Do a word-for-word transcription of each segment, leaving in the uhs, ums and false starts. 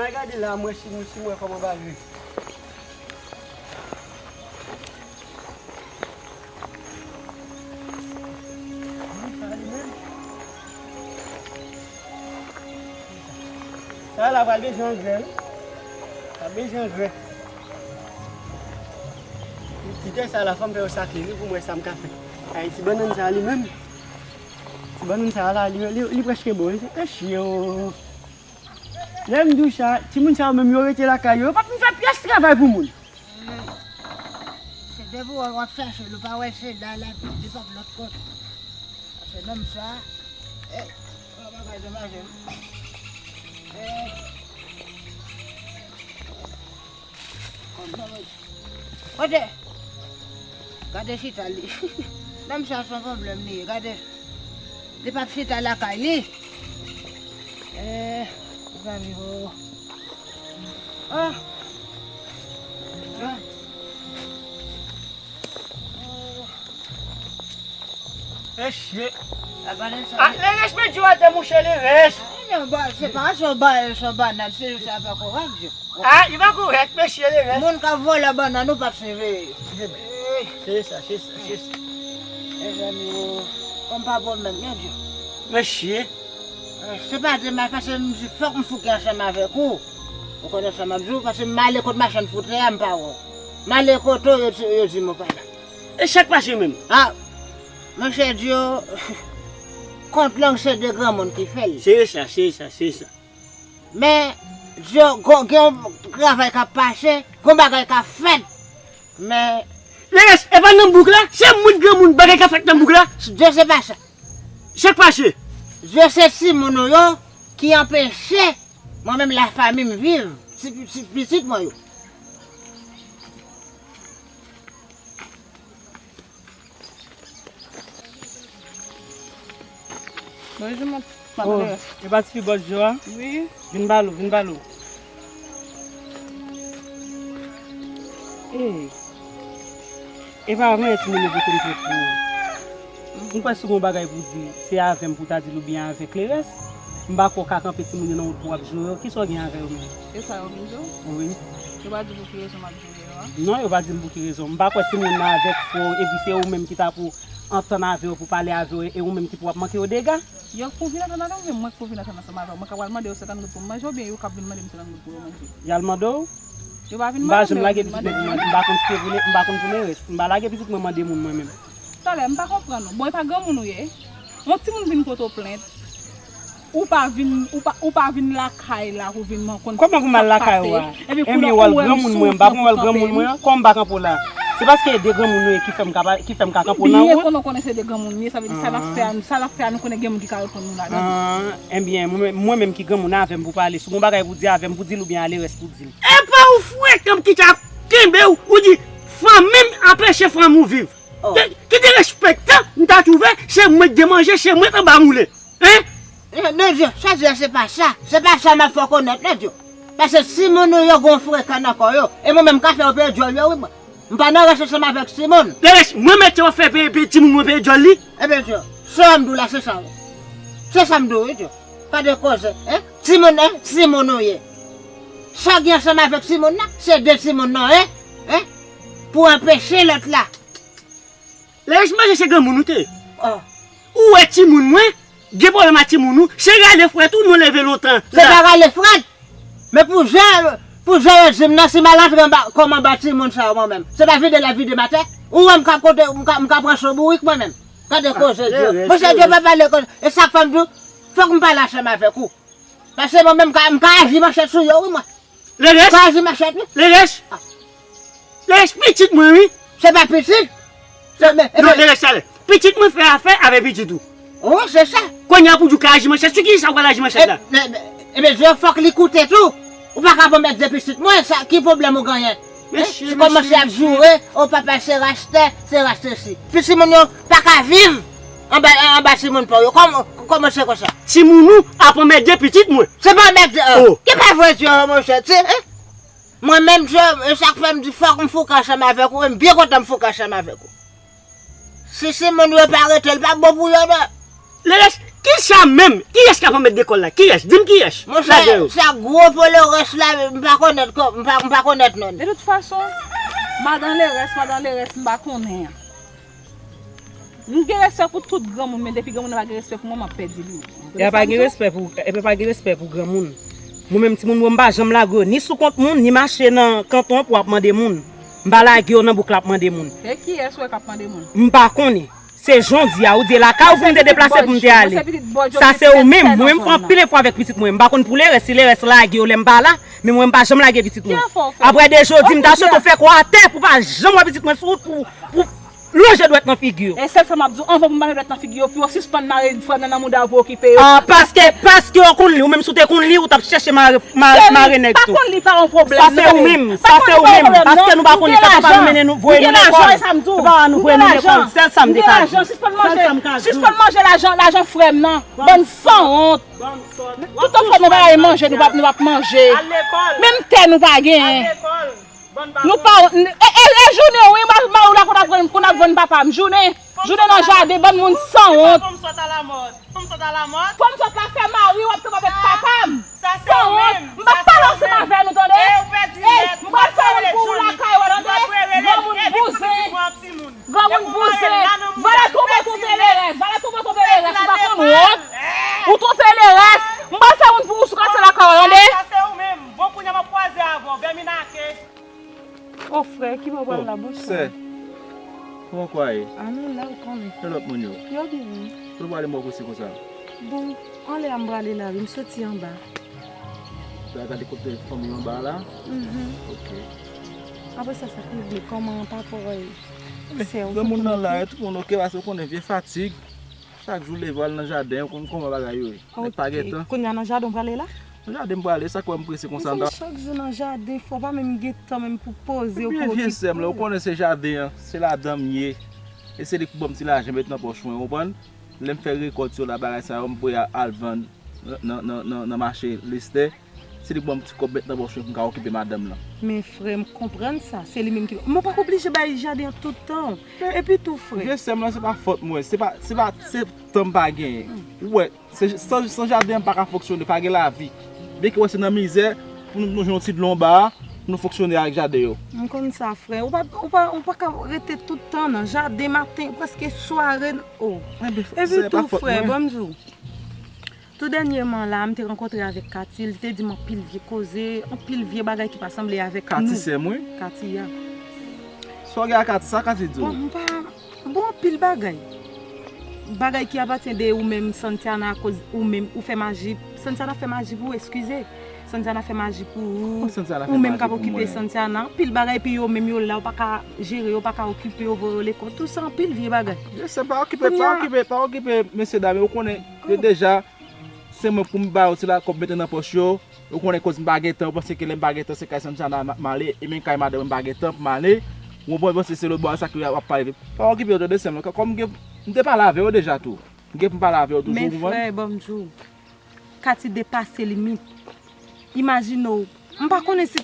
Al gade la, mwen si, si mwen kòman bagay. Sa la pral bezwen angrè, wi. Pral bezwen angrè. Ti tè sa la, fò m fè yon sakle, wi, pou m wè sa m ka fè. Ay, ti bannann sa li menm. Ti bannann sa la, li, li, li prèske bon, wi. Kèch yo. Lè m di w sa, timoun sa yo menm, yo rete lakay yo, yo pa fin fè pyès travay pou moun. Se depi w ap chache l, ou pa wè se la, la, li p ap lòt kote. Paske nonm sa, eh, yon bagay de mache, wi. Eh. Kote? Gade chita li. Nonm sa se yon pwoblèm li ye. Gade. Li p ap chita lakay li. Eh, mezanmi, oh. Ah. Ah. Oh. Mesye. Ah, Lerès, men Djo atè, monchè, Lerès. Ah, non, ba, se pa, se yon ba, se yon bannann, se, sa pa kòrèk, Djo. Ah, li pa kòrèk, mesye, Lerès. Moun k ap vòlè bannann, ou p ap siveye. Se sa, se sa, se sa. Mezanmi, oh, kòm pa bon menm, non, Djo. Mesye. Eh, se pa de mal, paske m di, fòk m fouke ansanm avèk ou. Ou konn sa m ap di w, paske m ale kot machann foutèy a, m pa wè w. M ale kote w, yo di, yo di m ou pa la. E sa k pase menm? Ah, monchè Djo, kont lang se de granmoun ki fè l. Se sa, se sa, se sa. Men, Djo, gon, gen yon travay k ap pase, gon bagay k ap fèt. Men, Lerès, e pa nan bouk la? Se mwen granmoun bagay k ap fèt nan bouk la? Djo, se pa sa. Sa k pase? Djo, se timoun ou yo ki anpeche mwen menm lafanmi m viv, ti, ti pitit mwen yo. Bonjou, ma, ma. Oh, Lerès. E pa tifi bòs Djo a? Wi. Vin ba l ou, vin ba l ou. Ey. E pa mwen timoun yo pote m pran pou ou. M kwè si w gen yon bagay pou w di, se avè m pou w ta di l oubyen avèk Lerès. M pa kwè w ka kanpe timoun yo nan wout pou w ap joure yo. Kisa w gen avè yo menm? E sa yo vin di w? Wi. Yo pa di w pou ki rezon m ap joure yo a? Non, yo pa di m pou ki rezon. M pa kwè timoun nan avèk frè w, epi se ou menm ki ta pou antann avè yo, pou pale avè yo, e ou menm ki pou ap manke yo dega. Yo k pou vin antann avè m, oubyen mwen k pou vin antann ansanm avè w? Mwen ka pral mande yo senkant goud pou m manje, oubyen yo k ap vin mande m senkant goud pou yo manje? Y al mande w? Yo pa vin mande m, yo vin mande m. M pa konn si se pou Lerès, m pa konn pou Lerès. M pa lage pitit mwen mande moun mwen menm. Talè, m pa konprann ou. Bon, e pa granmoun ou ye? Yon timoun vin pote w plent. Ou pa vin, ou pa, ou pa vin lakay la pou vin man konn sa k pase. Kòman pou m al lakay ou a? Epi kounye a ou wè m sou wout, mwen kanpe. Kòm m pa konn wè granmoun mwen an, kòman m pa kanpe w la? Se paske e de granmoun nou ye ki fè m ka, ki fè m ka kanpe w nan wout? Byen konnen, konnen se de granmoun nou ye, sa vle di sa n ap fè a, sa n ap fè a, nou konnen gen moun ki ka reponn nou ladan. Ah, ebyen, mwen, mwen menm ki granmoun avè m pou pale. Si w gen yon bagay pou di avè m, pou di l oubyen a Lerès pou di l. E pa ou frekan m ki ta kenbe w, ou di fanmi m anpeche fanmi w viv. Oh. Ki, ki derespektan m ta twouve, se mwen k gen manje, se mwen k anba moulen. Hein? Eh, non, Djo, sa di a se pa sa. Se pa sa m ap fè w konnèt, non, Djo. Paske timoun ou yo gon frekan nan kò yo. E mwen menm m ka fè yo peye djòl yo, wi, mwen. M pa nan rès ansanm avèk timoun. Lerès, mwen mete w ap fè peye, peye timoun mwen peye djòl li? Ebyen, Djo, sa m di w la, se sa, wi. Se sa m di w, wi, Djo. Pa de koze, hein? Timoun, hein? Timoun ou ye. Sa w gen ansanm avèk timoun nan, se de timoun nan, hein? Hein? Pou anpeche lòt la. Lerès, manje se granmoun ou te ye. Oh. Ou wè timoun mwen, gen pwoblèm ak timoun ou, se rale frèt ou nou leve lontan. Se pa rale frèt. Men pou jan, pou jan yo di m nan, si m al antre anba, kòm anba timoun sa yo mwen menm, se pa vide l ap vide m atè. Ou wè m ka kote, m ka, m ka pran so bourik mwen menm. Gade koze Djo. Monchè Djo pa pale koze. E sa k fè m di w, fòk m pale ansanm avèk ou. Paske mwen menm, m ka, m ka aji manchèt sou yo, wi, mwen. Lerès? M ka aji manchèt, wi. Lerès? Ah. Lerès pitit mwen, wi. Se pa pitit. Se, men, non, Lerès, talè. Pitit mwen fè afè avèk pitit ou. Oh, se sa. Kounye a pou di w ka aji manchèt, sou ki sa w pral aji manchèt la? Ebyen, Djo, fòk li koute tou. Ou pa ka pwomèt de pitit mwen, sa, ki pwoblèm ou genyen? Hein? Mesye, mesye, mesye. Ou kòmanse ap joure, o papa se rastè, se rastè si. Pitit moun yo pa ka viv anba, anba timoun pa w yo. Kòman, kòman se konsa? Timoun ou ap anmède pitit mwen. Se pa anmède, oh. Ki pa vre, Djo, monchè, ti, hein? Mwen menm, Djo, e sa k fè m di fòk m fouke ansanm avèk ou, e m byen kontan m fouke ansanm avèk ou. Si timoun yo pa rete, l p ap bon pou yo, non. Lerès, ki Sa menm, kiyès k ap anmède lekòl la? Kiyès? Di m kiyès? Monchè, lage yo. Sa gwo po Lerès la, m pa konèt kò, m pa, m pa konèt non. De tout fason, madan Lerès, madan Lerès, m pa konnen an. M gen respè pou tout granmoun, men depi granmoun nan pa gen respè pou mwen, m ap pèdi li. Epa gen respè pou epa gen respè pou granmoun. Mwen menm timoun mwen m pa janm lage yo ni sou kont moun ni mache nan kanton an pou ap mande moun. M pa lage yo nan bouk la ap mande moun. E kiyès ou wè k ap mande moun? M pa konnen. Se jan w di a, ou di e lakay ou pou m te deplase pou m te ale. Sa se ou menm. Mwen menm m fè anpil efò avèk pitit mwen. M pa konn pou Lerès, si Lerès lage yo lè m pa la, men mwen m pa janm lage pitit mwen. Apre de jodi m ta swete w fè kò atè pou pa janm wè pitit mwen sou wout pou pou lonje dwèt nan figi yo. E sèl sa m ap di w, anvan pou m mare dwèt nan figi yo, pou yo sispann mare frè m nan nan mouda yo pou okipe yo. Ah, paske, paske w konn li, ou menm si w te konn li, ou t ap chèche mare, mare, mare nèg tou. Pa konn li pa yon pwoblèm. Sa se ou menm, sa se ou menm. Paske nou pa konn li, sa papa nou mennen nou, voye nou lekòl. Se papa nou voye nou lekòl. Sèl sa m te ka di. Sispann manje, sispann manje lajan, lajan frè m nan. Bann sanwont. Toutan fò nou pa manje, nou p ap, nou p ap manje. Menm tè nou pa genyen. Nou pa e, e, e jounen wi, mari w la konn ap vann, konn ap vann papa m. Jounen, jounen nan jaden, bann moun sanwont. Fò m sot la fè mari w ap kanpe avèk papa m. Sanwont. M p ap pale ansanm avè nou, tande. E, m pral fè youn pou ou lakay ou, tande. Granmoun bouzen. Granmoun bouzen. Valè twonpe twonpe Lerès. Valè twonpe twonpe Lerès. Ou pa konn wont. Ou twonpe Lerès. M pral fè youn pou ou sou kase lakay ou, tande. Sa se ou menm. Bon, kounye a m ap kwaze avè w. Bèminake. O frè, ki bò w pral la, bouch mwen? Sè, kòman w kwaye? A nou la, ou konnen. E lòt moun yo? Yo byen, wi. Kote w prale mò kouse konsa? Bon, anlè a m prale la, wi, m soti anba. Ou prale gade kote fanmi w anba la? Mhm. Ok. Apre sa, sa k regle? Kòman an pa pwòy? Sè, ou konprann? Granmoun nan la, e tout moun oke, paske ou konnen vye fatig. Chak jou leve w al nan jaden, ou konn kòman bagay yo ye. Nèg pa gen tan. Kounye a nan jaden w prale la? Nan jaden m prale, sa k wè m prese konsa m ta. Mezanmi, chak jou nan jaden, fò w pa menm gen tan menm pou poze w, pou okipe w. Ebyen, vye sè m la, ou konnen se jaden an, se ladan m ye. E se li k ban m ti lajan met nan pòch mwen, ou konprann? Lè m fè rekòt yo la, bagay sa yo, m voye al vann nan, nan, nan, nan mache Lestè. Se li k ban m ti kòb met nan pòch mwen pou m ka okipe madanm lan. Men frè m, konprann sa, se li menm ki. Men w pa ka oblije bay jaden an tout tan w. Epi tou frè. Vye sè m lan, se pa fòt mwen, se pa, se pa, se tan m pa genyen. Ou wè, se, san, san jaden an m pa ka fonksyone, pa gen lavi. Byen ke w wè se nan mizè pou nou, nou jwenn yon ti dlo anba a, pou nou fonksyone ak jaden yo. M konn sa frè, ou pa, ou pa, ou pa ka rete tout tan nan jaden maten, prèske sware, oh. Epi tou frè, ban m di w. Tou dènyèman la, m te rankontre avèk Katy, li te di m anpil vye koze, anpil vye bagay ki pa sanble avèk nou. Katy sè m wi. Katy a. Sa w gen ak Katy, sa Katy di w? Bon, m pa, bon, anpil bagay. Bagay ki apatyen de ou menm, Santiana, akoz ou menm, ou fè maji, Santiana fè maji pou ou, eskize. Santiana fè maji pou ou, ou menm k ap okipe Santiana. Anpil bagay, epi yo menm yo la, ou pa ka jere yo, ou pa ka okipe yo, voye yo lekòl. Tou sa anpil vye bagay. Vye sè m, pa okipe, pa okipe, pa okipe mesye dam yo, ou konnen. Yo deja, se mwen pou m ba yo ti la kòb mete nan pòch yo. Yo konnen koz m pa gen tan, yo panse ke lè m pa gen tan se kay Santiana m ap m ale, e menm kay madanm mwen m pa gen tan pou m ale. Ou konprann, yo panse se lòt bò a sa ke y ap pale. Pa okipe yo tande sè m lan, kòm m gen, m te pale avè yo deja tou. M gen pou m pale avè yo toujou, ou konprann? Men frè, ban m di w, Katy depase limit. Imajine w, m pa konnen si,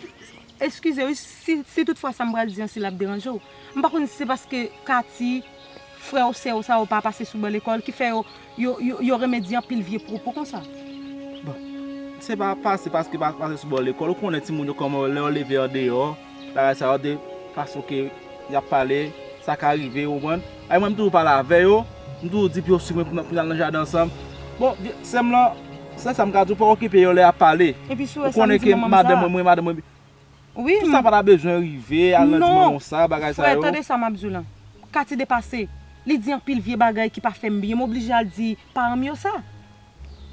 eskize wi, si, si toutfwa sa m pral di an si l ap deranje w. M pa konn si se paske Katy, frè w, sè w sa yo pa pase sou ban lekòl ki fè yo, yo, yo, yo renmen di anpil vye pwopo konsa. Bon, se pa pase paske pa pase sou bò lekòl. Ou konnen timoun yo kòman yo lè yo leve andeyò, bagay sa yo de fason ke y ap pale, sa ka rive, ou konprann? Ay mwen m toujou pale avè yo, m toujou di pou yo swiv mwen pou n al nan jaden ansanm. Bon, vye sè m lan, sèl sa m ka di w, pa okipe yo lè y ap pale. Ou konnen ke madanm mwen, mwen madanm mwen. Wi. Tout sa pa ta bezwen rive, al nan di manman w sa, bagay sa yo. Frè, tande sa m ap di w lan. Katy depase. Li di anpil vye bagay ki pa fè m byen. M oblije al di paran m yo sa.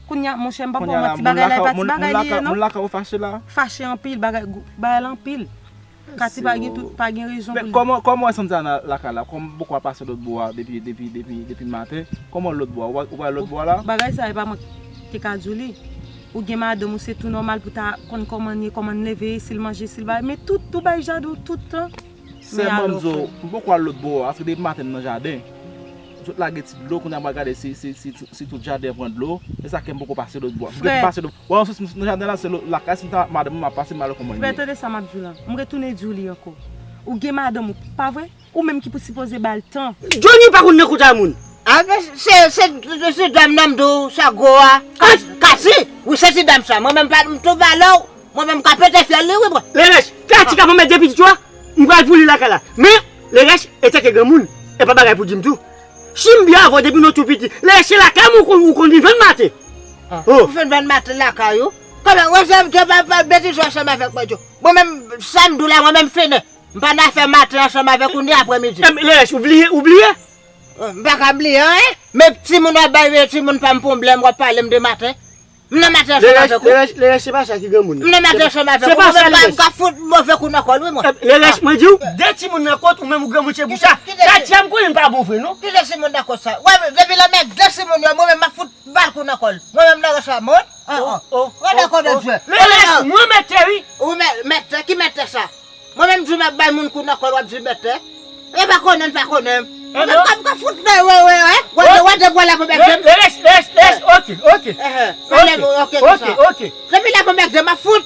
Kounye a, monchè, m p ap ba w manti, bagay la e pa ti bagay li ye non. Moun lakay ou fache la? Fache anpil, bagay, bagay la anpil. Katy pa gen tout, pa gen rezon pou li. Men kòman, kòman w wè Santiana lakay la? Kòm m poko al pase lòt bò a depi, depi, depi, depi maten. Kòman lòt bò a? Ou pral lòt bò a la? Bagay sa e pa mwen ki ka di w li. Ou gen madanm ou, se tou nòmal pou ta konn kòman n ye, kòman n leve, si l manje, si l bay. Men tout, tou bay jaden w tout tan. Sèlman m di w, m poko al lòt bò a, paske depi maten m nan jaden. M sot lage ti dlo, kounye a m pral gade si, si, si, si tout jaden an pran dlo. Se sa k fè m poko pase lòt bò a. M gen pou m pase lòt bò a. Wè yon sòs nan jaden la, se lòt lakay, si m ta madanm mwen, m ap pase, m ale kòman m ye. Frè, tande sa m ap di w la. M retounen di w li ankò. Ou gen madanm ou, pa vre? Ou menm ki pou sipoze ba l tan. Johnny pa konn nan kouta moun. Anben, se, se, se ti dam nan m di w, sa gwo a. Kas-, Kasi, wi, se ti dam sa. Mwen menm pa m tou valè w. Mwen menm ka pete fyèl li, wi, mwen. Lerèch, fè ti ka mwen mèt de pitit yo a, m pral pou li lakay la. Men, Lerèch, e tèt e granmoun, e pa bagay pou di m tou. Si m byen avè w depi nou tou piti, Lerèch, se lakay mwen ou konn, ou konn vin vann maten. Oh. Ou vin vann maten lakay ou? Kòman, wè, se m te pa, pa betize ansanm avèk mwen, Djo. Mwen menm, sa m di w la, mwen menm fini. M pa nan afè maten ansanm avèk ou ni aprèmidi. Em, Lerèch, ou bliye, ou bliye? Oh, m pa ka bliye anyen. Men timoun w ap bay, timoun pa m pwoblèm, w ap pale m de maten. M nan maten ansanm avèk ou. Lerèch, Lerèch, se pa sa ki granmoun. M nan maten ansanm avèk ou. Se pa sa, Lerèch. Mwen menm m ka fout move kou nan kò l, wi, mwen. Lerèch, mwen di w, de timoun nan kont ou menm ou granmoun se pou sa. Katyèm konnen m pa bon vre, non. Ki de timoun nan kont sa? Wè, depi lè m gen de timoun yo, mwen menm m ap fout bal kou nan kò l. Mwen menm nan rès la, mwen. Oh, oh, oh, oh. Lerèch, mwen mèt tè, wi. Ou mè-, mèt tè, ki mèt tè sa? Mwen menm di w m ap bay moun kou nan kò l, w ap di mèt tè. E pa konnen l pa konnen m. Mwen menm kòm ka fout mè, wè, wè, wè. Wè, wè, de bwa la pou mèt tè. Lerèch, Lerèch, Lerèch, ok, ok. Ok, ok, ok. Depi la pou mèt tè, m ap fout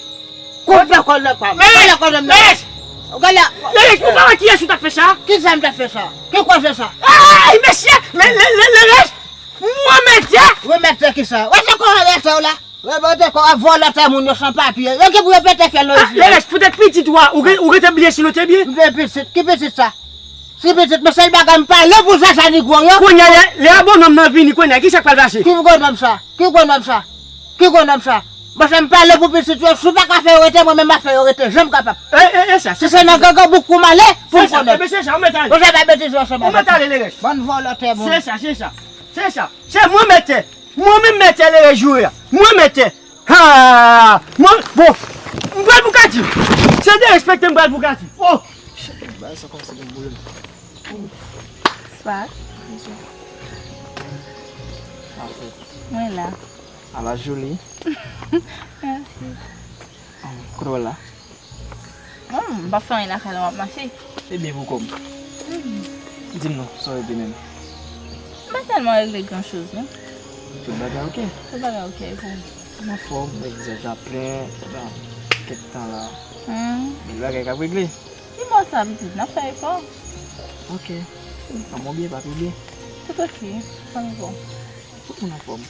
koupe kò l nan pa m. Wè, la konnen m nan. Lerèch, ou pa wè kiyès ou t ap fè sa? Ki sa m t ap fè sa? Ki koze sa? Ay, mesye, Lerèch, mwen mèt tè. Wè, mèt tè ki sa? Wè, se kò mèt tè w la. Wè, bon, te ko ap vòlò tè moun yo san papye. Yo ki pou yo pete fyèl nou isi. Lerèch, poutèt pitit ou a, ou gen, ou gen te bliye si nou te byen? M gen pitit, ki pitit sa? Si pitit, men sèl bagay m pale pou zaza nigwo yo. Kounye a, lè, lè a bonòm nan vini, kounye a, ki sa k pral pase? Ki gwo nonm sa? Ki gwo nonm sa? Ki gwo nonm sa? Bon, se m pale pou pitit yo, si w pa ka fè yo rete, mwen menm m ap fè yo rete, jan m kapab. E, e, e sa, si se nan gangan bouk pou m ale, pou m konnen. Ebyen, se sa, ou mèt ale. Bon, se pa betize yo, se bagay. Ou mèt ale, Lerèch. Bann vòlò tè moun. Se sa, se sa. Se sa. Se mwen mèt tè. Mwen menm mèt tè Lerèch joure a. Mwen mèt tè. Ha! Mwen, bon, m pral pou Kati. Se derespekte m pral pou Kati. Oh! Bagay sa kòmanse gen boule m. Spark. Bonswa. Mwen la. Ala joli. Mèsi. Kote w al la? Bon, m p ap fè anyen lakay la, m ap mache. Ebyen, pou kò m. Di m non, sa w regle menm? M pa tèlman regle gran choz, non. Tout bagay oke? Tout bagay oke, e pou ou? M anfòm, egzaj la plen, kèk tan la. Hmm. Gen bagay k ap regle. Di m sa, pitit, n ap fè efò. Oke. Anmò byen, pa pi byen. Tout oke, pa gen pwoblèm. Tout moun anfòm.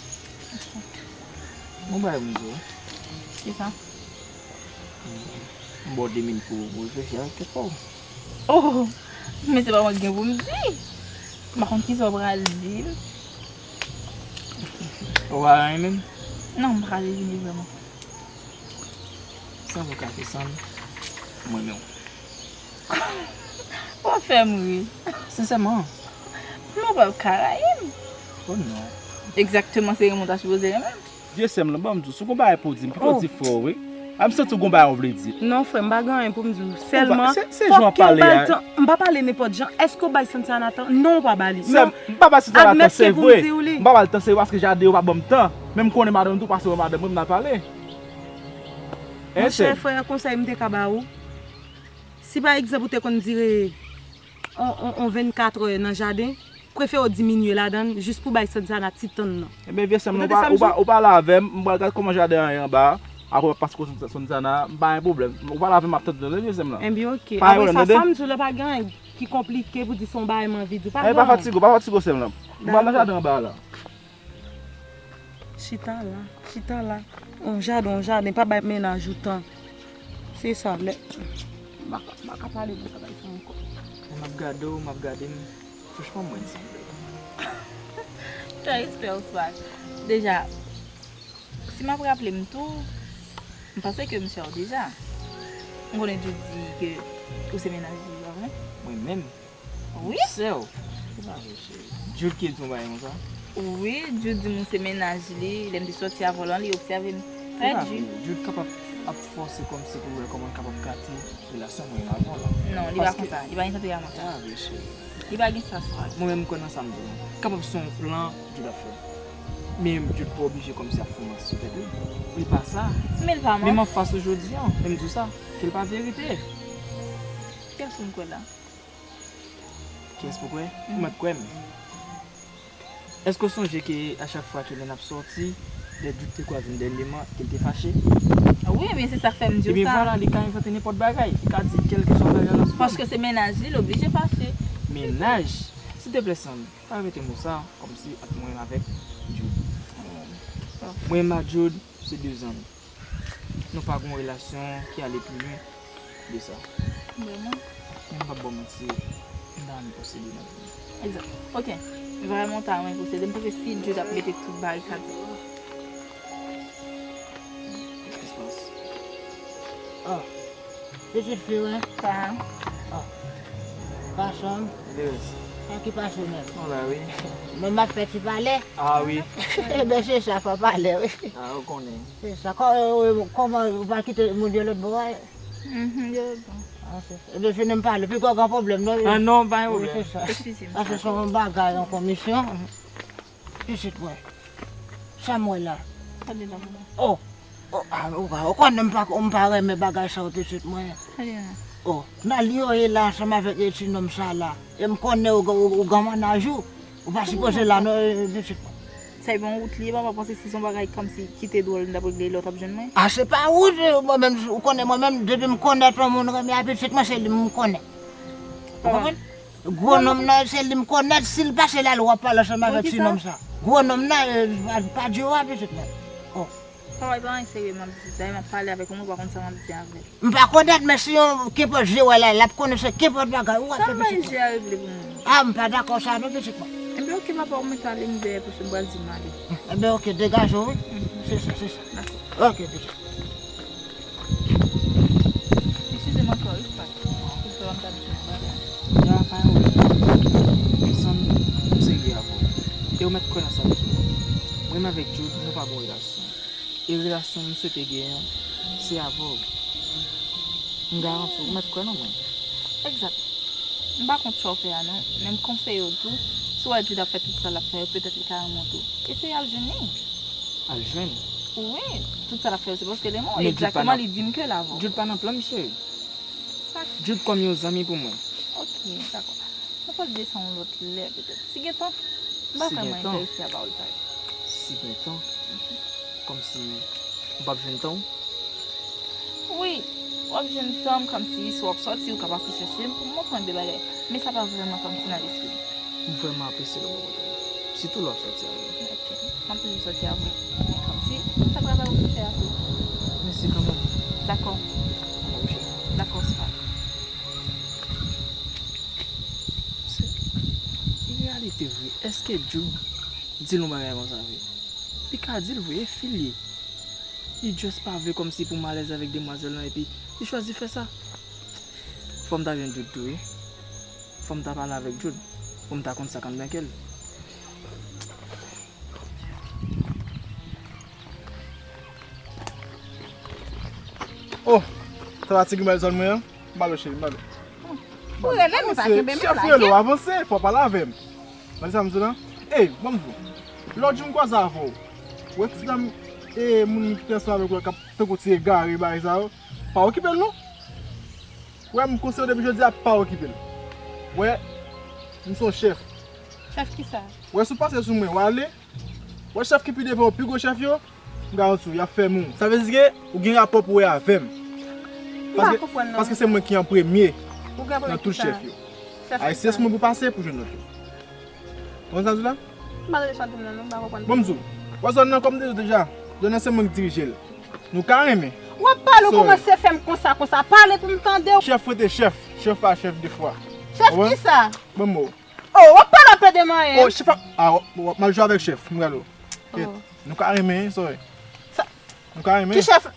Gon bagay pou m di w. Kisa? M ba w de minit pou, pou w reflechi avèk tèt pa w. Oh! Men se pa mwen ki gen pou m di. M pa konn kisa w pral di m. Ou pa anyen menm? Non, m pa ka devine vrèman. San vou kache san m, mwen menm. W ap fè m ri. Sensèman. Mwen pa ka rayi m. Oh non. Egzakteman, se renmen w ta sipoze renmen m. Vye sè m lan, ban m di w, si w gon bagay pou w di m, pito w di frè w, wi. A m santi w gon bagay w vle di. Non, frè m, m pa gen anyen pou m di w. Sèlman, se, se jan w ap pale a. Fòk ke w ba l tan. M pa pale nenpòt jan. Èske w bay Santiana tan? Non, w pa ba li. Sè m, m pa ba Santiana tan, se vre. M pa ba l tan, se vre, paske Jaden yo pa ban m tan. Men m konnen madanm tou pase wè madanm mwen, m nan pale. Monchè, frè, konsèy m te ka ba ou, si pa egzanp ou te konn dire on, on, on vennkatrè nan jaden, prefere w diminye ladan l jis pou bay Santiana ti tan nan. Ebyen, vye sè m, ou pa, ou pa, ou pale avè m, m pral gad kòman jaden an ye anba a, apre w ap pase kote Santiana, m pa gen pwoblèm. Ou pale avè m, m ap tande tande, vye sè m lan. Ebyen, oke. Apre sa, sa m di w la, pa gen anyen ki konplike pou di se yon bagay m anvi di w, pa gen anyen. Pa fatige w, pa fatige w, sè m lan. M pral nan jaden anba a la. Chita la, chita la. On jaden, on jaden, pa bay mennaj ou tan. Se sa, lè. M pa ka, m pa ka pale de bagay sa ankò. Lè m ap gade w, m ap gade m. Franchman, mwen di. Fè respè w, Swag. Deja, si m ap raple m tou, m panse ke m sè w deja. M konnen Jude di ke ou se mennaj li, pa vre? Mwen menm? Wi. Sè w. Se pa vre, cheri. Jude ki di yon bagay konsa? Wi, Jude di m ou se mennaj li. Lè m te sòti avè w lan, li obsève m. Se pa vre. Jude kapab ap fòse kòmsi pou l wè kòman l kapab gate relasyon mwen avè w lan. Non, li pa konsa. Li pa gen tante a konsa. Se pa vre, cheri. Li pa gen sa, Swag. Mwen menm, m kwè nan sa m di w lan. Kapab se yon plan Jude ap fè. Men Jude pa oblije kòmsi ap fè yon manti sou tèt li. Li pa sa. Men l pa manti. Men m anfas ou jodi an, e m di w sa, ke l pa verite. Kiyès pou m kwè la? Kiyès pou kwè? Ou mèt kwè m. Èske w sonje ke a chak fwa ke lè n ap sòti, lè Jude te kwaze m dènyèman, ke l te fache? Wi, men se sa k fè m di w sa. Ebyen vwala, li ka envante nenpòt bagay. Li ka di kèlkeswa bagay la. Paske se mennaj li, l oblije fache. Mennaj? Silteplè, Sand, pa repete mo sa kòmsi ant mwen avèk Jude. Mwen ak Jude se de zanmi. Nou pa gen yon relasyon ki ale pi lwen de sa. Vrèman? Men m p ap ba w manti, m ta renmen posede nan vi m. Egzak. Ok. Vrèman, w ta renmen posede. M panse si Jude ap mete tout bagay sa di. Kèske se pase? Ah. Pitit fi, wi. Sa. Ah. Gason. Yes. Sa ki pase menm? Mwen la, wi. Men m ap fè ti pale. Ah, wi. Eben, se sa, fò pale, wi. Ah, ou konnen. Se sa. Kò-, euh, kòman ou pa kite moun yo lòt bò a? Mhm, yo lòt bò. Ah, se sa. Eben, fini m pale. Piga w gen pwoblèm, non? Ah, non, pa gen pwoblèm. Wi, se sa. Eskize m. Paske se yon bagay an komisyon. Pitit mwen. Sa m wè la? Tande la, mwen. Oh. Oh, ah, ou, ou konnen m pa, m pa renmen bagay sa yo, pitit mwen. Tande la. Oh, nan li yo ye la ansanm avèk e ti nonm sa la. E m konnen ou, ou, ou gen mennaj ou. Ou pa sipoze la, non, e, pitit mwen. Sa e bon wout li ye, papa, panse si se yon bagay kòmsi ki te dwòl, m t ap regle lè w t ap jwenn mwen. Ah, se pa wout, e, mwen menm, ou konnen mwen menm, depi m konèt yon moun renmen a pitit mwen, se li m konnen. Ou konprann? Gwo nonm nan, se li m konèt, si l pase la, l w ap pale ansanm avèk ti nonm sa. Gwo nonm nan, e, pa, pa di w a, pitit mwen. Oh. Papa, e pa anyen serye m ap di. Dayè m ap pale avèk yon moun, ou pa konn sa m ap di avè l. M pa konèt, men si yon kenpòt je wè la, l ap konnen se kenpòt bagay ou ap fè pitit mwen. Sa m pa je a regle pou mwen. Ah, m pa dakò sa non, pitit mwen. Enben, ok, papa, ou mèt ale, m dèyè, paske m pral di m ale. Enben, ok, degaje w, wi. Mhm. Se sa, se sa. Dakò. Ok, pitit. Eskize m ankò, wi, frè. Ou fè m ta di yon bagay. Ya, pa yon pwoblèm. Zanmi, m serye avè w. E ou mèt kwè nan sa m di w. Mwen menm avèk Jude, nou pa gen yon relasyon. E relasyon m swete genyen an, se avè w. M garanti w, ou mèt kwè nan mwen. Egzak. M pa kont sa w fè a non, men m konseye w tou, si w wè Jude ap fè tout sa l ap fè yo, petèt li ka renmen w tou. Eseye al jwenn li. Al jwenn? Wi, tout sa l ap fè yo, se paske l renmen w. Men Jude pa egzakteman, nan, li di m ke l avè w. Jude pa nan plan m, cheri. Sa. Jude kòm yon zanmi pou mwen. Ok, dakò. Nou pral di sa yon lòt lè, petèt. Si gen tan, m pa vrèman enterese a pawòl sa yo. Si gen tan? Kòmsi m p ap jwenn tan w? Wi, w ap jwenn tan m, kòmsi si w ap sòti, ou ka pase chèche m pou m montre w de bagay. Men sa pa vrèman kòmsi nan lespri m. M vrèman apresye lè w rakonte m. Sitou lè w ap sòti avè m. Ok, m ap toujou sòti avè w. Men kòmsi, m fè travay ou vin fè a tou. Mèsi kanmenm. Dakò. Dakò, chèf. Dakò, sweetheart. Se, e reyalite vre, èske Jude di l yon bagay konsa vre? Li ka di l vre, e fi l ye. Li just pa vle kòmsi pou m alèz avèk demwazèl lan, epi li chwazi fè sa. Fò m ta jwenn Jude tou, wi. Fò m ta pale avèk Jude, pou m ta konn sa k anndan kè l. Oh, sa pa ti grimèl zòn mwen an? M ba l cheri, m ba l. Ou rele m, ou pa kenbe m la, chèf rele w, avanse, fò w pale avè m. Gade sa m di w la. Ey, ban m di w. Lòt jou m kwaze avè w. Ou wè ti dam, e, moun ki te ansanm avèk ou la k ap tankou ti egare, bagay sa yo. Pa okipe l non. Ou wè m konseye w depi jodi a, pa okipe l. Ou wè, m se yon chèf. Chèf kisa? Ou wè si w pase sou mwen, w ale. Ou wè chèf ki pi devan yo, pi gwo chèf yo, m garanti w, y ap fèmen w. Sa vle di ke ou gen rapò pou wè avè m. M pa konprann non. Paske se mwen ki an premye nan tout chèf yo. Ay, se sou mwen pou pase pou jwenn lòt yo. Konprann sa m di w la? M pa tande sa w di m nan non, m pa konprann. Bon, m di w, wè zòn nan kòm m te di w deja, zòn nan se mwen ki dirije l. Nou ka renmen. W ap pale, ou kòmanse fè m konsa, konsa. Pale pou m tande w. Chèf rete chèf, chèf pa chèf de fwa. Chèf kisa? Bon, mo. Oh, w ap pale, w ap pede m anyen. Oh, chèf ap, ah, w ap, w ap mal jwe avèk chèf, m gade w. Kèt, nou ka renmen, sorry. Nou ka renmen. Ki chèf?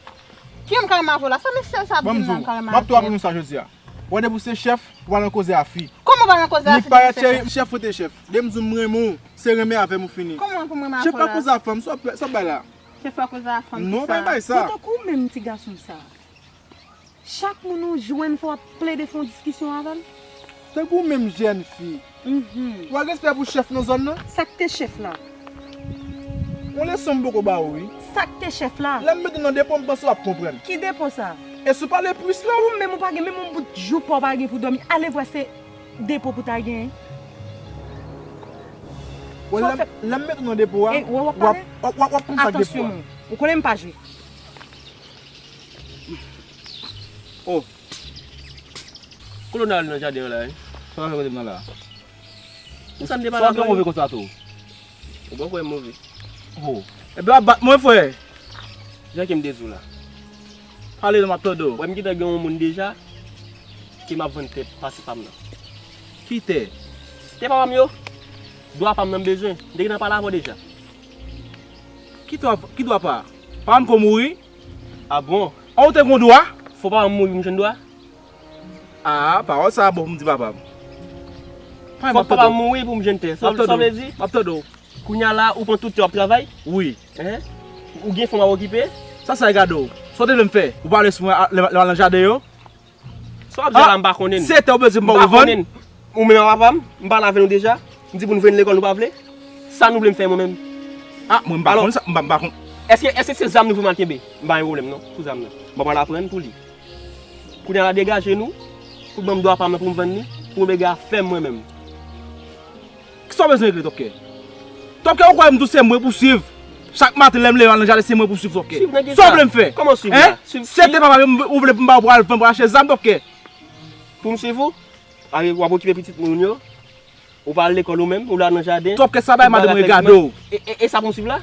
Ki m ka renmen avè w la? Sa mesye sa ap di m nan, m ka renmen avè w. M ap tou aprann nou sa jodi a. Wè depi w se chèf, ou pa nan koze a fi. Kòman w pa nan koze a fi depi w se chèf? Chèf rete chèf. Depi m di w m renmen w, se renmen avè m ou fini. Kòman pou m renmen avè w la? Chèf pa koze a fanm, sa w ap, sa w ap bay la? Chèf pa koze a fanm. Non, pa bay sa. Ou tankou menm ti gason sa. Chak moun ou jwenn fò w ap plede fè yon diskisyon avè l. Tankou menm jèn fi. Mhm. Ou pa gen respè pou chèf nan zòn nan? Sa k te chèf la? Yon leson m poko ba ou, wi. Sa k te chèf la? Lè m mete w nan depo, m panse w ap konprann. Ki depo sa? E si w pale plis la? Ou menm ou pa gen menm yon bout joupa w pa gen pou dòmi. Ale vwè se depo pou ta genyen. Wè, lè m, lè m mete w nan depo a, w ap, w ap, w ap, w ap konn sa k depo a. Atansyon, ou konnen m pa jwe. Oh. Kote w nan al nan jaden an la, wi? Sa w fè kote m nan la? Sa m te pale avè w. Sa w gen move konsa tou? Ou poko wè m move. Oh. Ebyen w ap bat mwen, frè. Jan ke m te di w la. Pale non, m ap tande w. Wè m gentan gen yon moun deja ke m ap vann tè pase pa m nan. Ki tè? Tè papa m yo. Dwa pa m nan m bezwen. M te gentan pale avè w deja. Ki dwa, ki dwa pa? Papa m ko mouri? A bon? An ou te gon dwa? Fò papa m mouri pou m jwenn dwa? Ah, pawòl sa a bon pou m di papa m. Fòk papa m mouri pou m jwenn tè. Sa w vle di? M ap tande w. Kounye a la, ou pran tout tè w ap travay? Wi. Enhen. Ou gen fanm w ap okipe? Sa sa e gade w? Sa w te vle m fè? Ou pale sou mwen lè m al nan jaden yo? Sa w ap di a la, m pa konnen. Se tè w bezwen m ba w vann? Ou menm a papa m, m pale avè nou deja. M di pou nou vin lekòl, nou pa vle. Sa nou vle m fè mwen menm? Ah, mwen m pa konn sa, m pa, m pa konn. Èske, èske se zam nou vle m al kenbe? M pa gen pwoblèm non, pou zam nan. M ap al aprann pou li. Kounye a la degaje nou, pou ban m dwa pa m nan pou m vann li, pou m rega fè m mwen menm. Kisa w bezwen regle, Tòpkè? Tòpkè, ou kwè m tou se mwen pou swiv? Chak maten lè m leve al nan jaden se mwen pou swiv, Tòpkè. Sa w vle m fè? Kòman swiv la? Se tè papa m ou vle pou m ba w pou al vann pou achte zam, Tòpkè? Pou m swiv ou? Ale w ap okipe pitit moun yo? Ou pa al lekòl ou menm, ou la nan jaden. Tòpkè, sa bay madanm mwen gade w. E, e, e sa pou m swiv la?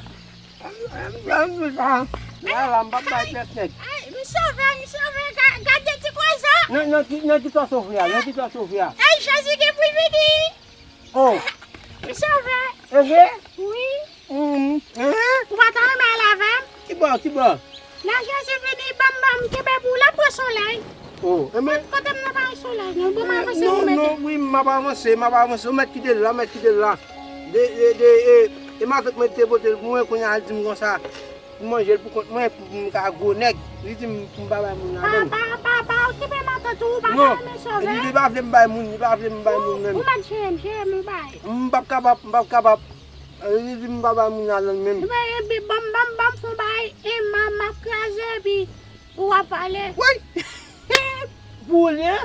Ala, m p ap bay pyès nèg. Ay, misye vè, misye vè, ga-, gade ti kozo. Nan, nan ki, nan ki tò sofri a, nan ki tò sofri a. Ay, Jezi gen pou l vini. Oh. Misye vè. E vre? Wi. Ou pa ta renmen al avè m? Ki bò, ki bò? Lè Jezi vini, ban m, ban m kenbe pou w la pran solèy. Oh, enben. Kote m nan pa gen solèy, non. Bon, m avanse pou mete. Non, non, wi, m ap avanse, m ap avanse. Ou mèt kite l la, mèt kite l la. De, de, de, e, e matant mwen te pote l pou mwen, kounye a l di m konsa. Pou manje l pou kont mwen, pou m ka gwo nèg. Li di m pou m pa bay moun ladan l. Pa, pa, pa, pa okipe matant ou, ou pa ta renmen sove. Li pa vle m bay moun, li pa vle m bay moun menm. Ou mèt jere m, jere m, ou bay. M p ap kapab, m p ap kapab. Li di m pa bay moun ladan l menm. Epi, epi, ban m, ban m, ban m fon bay, e m, m ap kraze, epi ou ap pale. Woy! Pou ou li ye?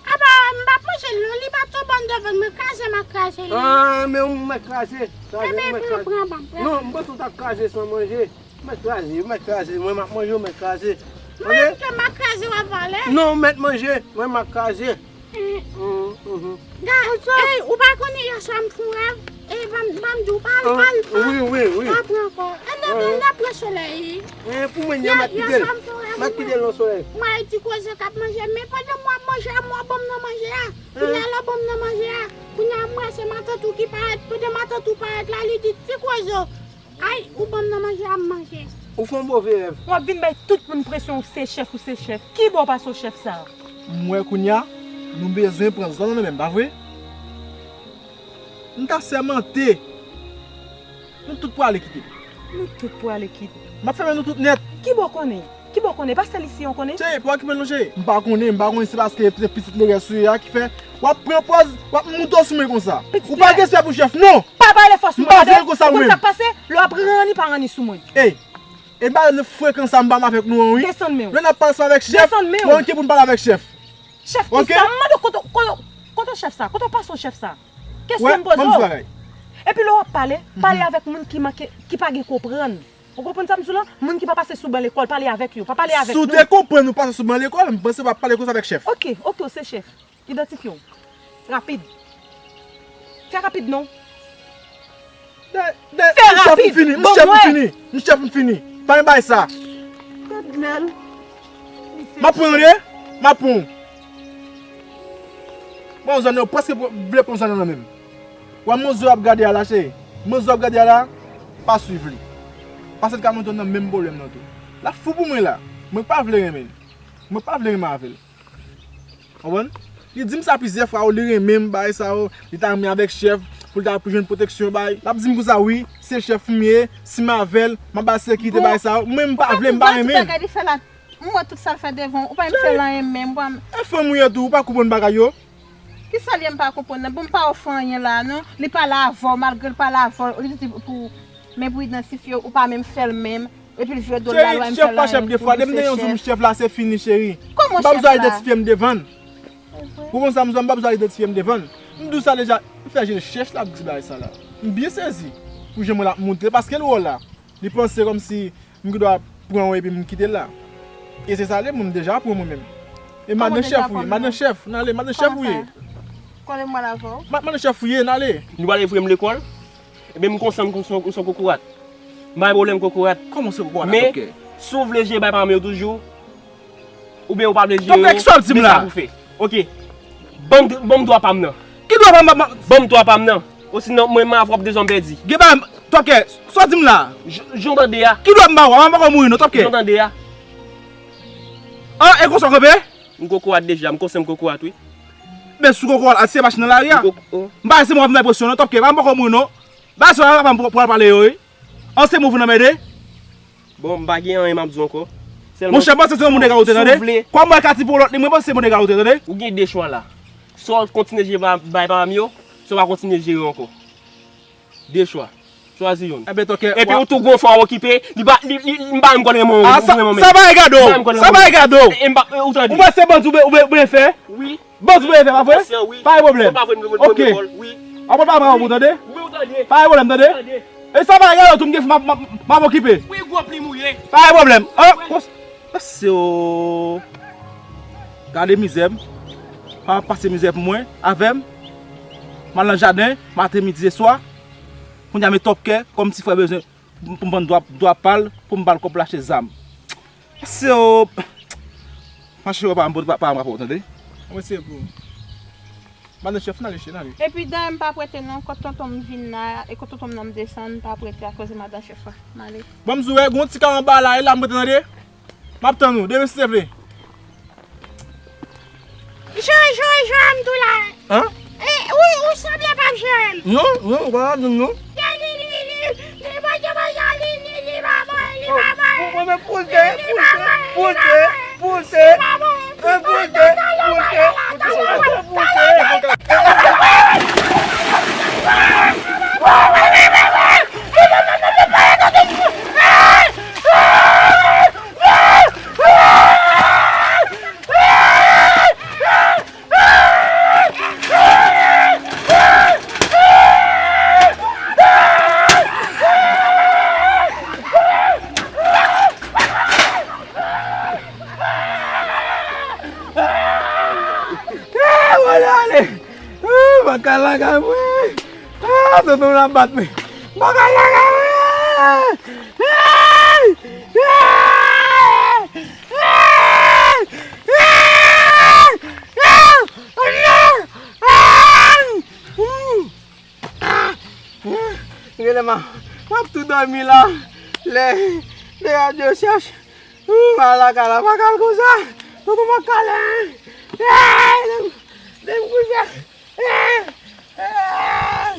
Apa, m p ap manje l non, li pa twò bon devan m, mwen kraze, m ap kraze li. Ah, men ou mèt kraze. Kraze, ou mèt kraze. Pran, pran, pran, pran. Non, m panse ou t ap kraze san manje. Ou mèt kraze, ou mèt kraze. Mwen, m ap manje, ou mèt kraze. Mwen, ke m ap kraze, w ap vale? Non, ou mèt manje. Mwen, m ap kraze. Gad, ey, ou pa konnen yèswa m fè yon rèv? E, ban m, ban m di w, pa, pa, pa, wi, wi, wi. Pa pran ankò. Ann, ann, ann, ann pran solèy. Pou mwen, yè, m ap kite l. M ap kite l nan solèy. Mwen, ti koze k ap manje, men pandan mwen ap manje a, mwen ban m nan manje a. Kounye a, lè w ban m nan manje a, kounye a, mwen, se matant ou ki parèt. Pandan matant ou parèt la, li di, ti koze. Ay, ou ban m nan manje a, m manje. Ou fè yon move rèv. W ap vin bay tout moun presyon, ou se chèf, ou se chèf. Ki bò w pase w chèf sa a? M wè kounye a, nou bezwen pran zòn nan men m, pa vre? M ta sèmante. Nou tout pwale kite. Nou tout pwale kite. M ap fèmen nou tout nèt. Ki bò w konnen? Ki bò w konnen? Pa sèl isi an konnen. Cheri, pa okipe l non, cheri. M pa konnen, m pa konnen se paske se pitit lerès ou ye a ki fè w ap pran pòz, w ap moute w sou mwen konsa. Ou pa gen respè pou chèf, non. Pa pale fò sou mwen, tande? M pa vle l konsa, mwen. Ou konn sa k pase? Lè w ap ranni, pa ranni sou mwen. Ey, e ba nou frekan sa m pa m avèk nou an, wi. Desann men w. Lè n ap pale ansanm avèk chèf, desann men w. Ou anke pou n pale avèk chèf. Chèf kisa? M mande w kote, kote, kote chèf sa? Kote w pase w chèf sa? Kesyon m poze w. Epi lè w ap pale, pale avèk moun ki manke, ki pa gen konprann. Ou konprann sa m di w la? Moun ki pa pase sou ban lekòl, pale avèk yo. Pa pale avèk nou. Si w te konprann ou pase sou ban lekòl, m panse w ap pale konsa avèk chèf. Oke, oke, w se chèf. Idantifye w. Rapid. Fè rapid non. Fè rapid. M chèf, m fini. M chèf, m fini. M chèf, m fini. Pa gen bagay sa. Gad lè l. M ap pran w, tande? M ap pran w. Bon, zòn yo prèske vle pran zòn nan men m. Wè manzè w ap gade a la, cheri. Manzè w ap gade a la, pa swiv li. Paske l ka mete w nan menm pwoblèm nan tou. L ap fou pou mwen la. Mwen pa vle renmen l. Mwen pa vle renmen avè l. Konprann? Li di m sa plizyè fwa, wi, li renmen m, bagay sa yo, li ta renmen avèk chèf, pou l ta jwenn pwoteksyon, bagay. L ap di m konsa, wi, se chèf m ye, si m avè l, m ap ba l sekirite, bagay sa yo. Mwen, m pa vle, m pa renmen l. M wè tout sa l fè devan w, ou pa menm fè l anyen menm, ou pa menm. E fanm ou ye tou, ou pa konprann bagay yo. Kisa l ye m pa konprann nan? Bon, m pa ofri anyen la, non. Li pale avè w, malgre l pale avè w, li di pou, men pou idantifye w, ou pa menm fè l menm. Epi l jwe dwòl la lwa, m fè l anyen pou li se chèf. Cheri, chèf pa chèf de fwa. Depi m te yon jou m chèf la, se fini, cheri. Kòman chèf la? M pa bezwen al idantifye m devan l. Ou konn sa m di w, m pa bezwen al idantifye m devan l. M di w sa deja, m fè je l chèch l ap di bagay sa la. M byen sezi pou jan mwen l ap montre, paske l wè w la. Li panse kòmsi m gen dwa pran w epi m kite l la. E se sa l ye, mwen m deja pran mwen menm. E madan chèf ou ye, madan chèf, n ale, madan chèf ou ye. Konnen m pral avè w. M ap mande chèf ou ye, n ale. Nou pral voye m lekòl? Ebyen, m konsan, m konsan, m konsan kokorat. M pa gen pwoblèm kokorat. Kòman se kokorat la, men, tòpkè? Si w vle jere bay paran m yo toujou, oubyen ou pa vle jere yo, tòpkè, kisa w ap di m la? Men sa pou fè. Oke. Ban m, ban m dwa pa m nan. Ki dwa pa m, pa m? Ban m dwa pa m nan. Osinon, mwen, m avè w ap de zòn pèdi. Gen pa, tòpkè, sa w di m la? Jan w tande a. Ki dwa m ba w a? M pa kò mouri non, tòpkè. Jan w tande a. An, e konsa w kanpe? M kokorat deja, m konsan m kokorat, wi. Men si w kokorat, al siye machin nan lari a. M koko-, oh. M pa se mwen ap bay presyon non, tòpkè, pa m poko mouri non. Ba se pa m pral pale yo, wi. An se move nan mède. Bon, m pa gen anyen m ap di w ankò. Sèlman, monchè, panse se yon moun egal ou te, tande. Si w vle. Kòm mwen ka ti pou lòt li, mwen panse se moun egal ou te, tande. Ou gen de chwa la. Swa w kontinye jere pa, bay paran m yo, swa w pa kontinye jere ankò. De chwa. Chwazi youn. Enben, tòkè, epi w tou gon fanm w okipe, li pa, li, li, li pa menm konn renmen w, a, ou sa, renmen w menm. Sa pa egado. Li pa menm konn renmen w. Sa pa egado. E, e m pa, e, ou tande. Ou panse bandi ou be-, ou be-, ou byen fè? Wi. Bandi ou byen fè, pa vre? Monchè, wi. Pa gen pwoblèm. Mwen pa vre, mwen, mwen, oke. Mwen, wi. Apre pa, pa, ou tande? Wi, ou tande. Pa gen pwoblèm, tande? Tande. E sa pa egado, tou m gen, m ap, m ap, m ap okipe. Wi, gwo plim ou ye. Pa gen pwoblèm. An, wi. Mesye o. Gade mizè m. Pa pase mizè pou mwen, avè m. M al nan jaden, maten, midi e swa. Kounye a, men tòpkè, kòm ti frè bezwen pou m vann dwa, dwa pa l, pou m ba l kòb pou l achte zam. Mesye o. Mache yo pa m, pa, pa m rapò, tande? Mwen se pou. Madan chèf, n ale, cheri, n ale. Epi dayè m pa prete non, kot tonton m vin la, e kot tonton m nan m desann, m pa prete akoz madan chèf la. M ale. Bon, m di w, gon ti ka anba la, e la m prete, tande? M ap tann ou, demen si Dye vle. Joy, Joy, Joy, m tou la. An? E, ou, ou sanble p ap jere m. Non, non, ou pa janm non. Li, li, li, li, li pa janm, li, li, li pa bon, li pa bon. Mwen, mwen, pouse, pouse, pouse, pouse. Li pa bon. Mwen, pouse, pouse, pouse, pouse, pouse. Ah, mwen ale. Ah, m pa ka lakay mwen. Ah, tonton m la bat mwen. M pa ka lakay mwen. Genlè m a, m ap tou dòmi la. Lè, lè radyo chèch. Hum, ala kala, pa kal konsa. Tonton m ap kale. Hey, lè m, lè m kouche. Hey, hey.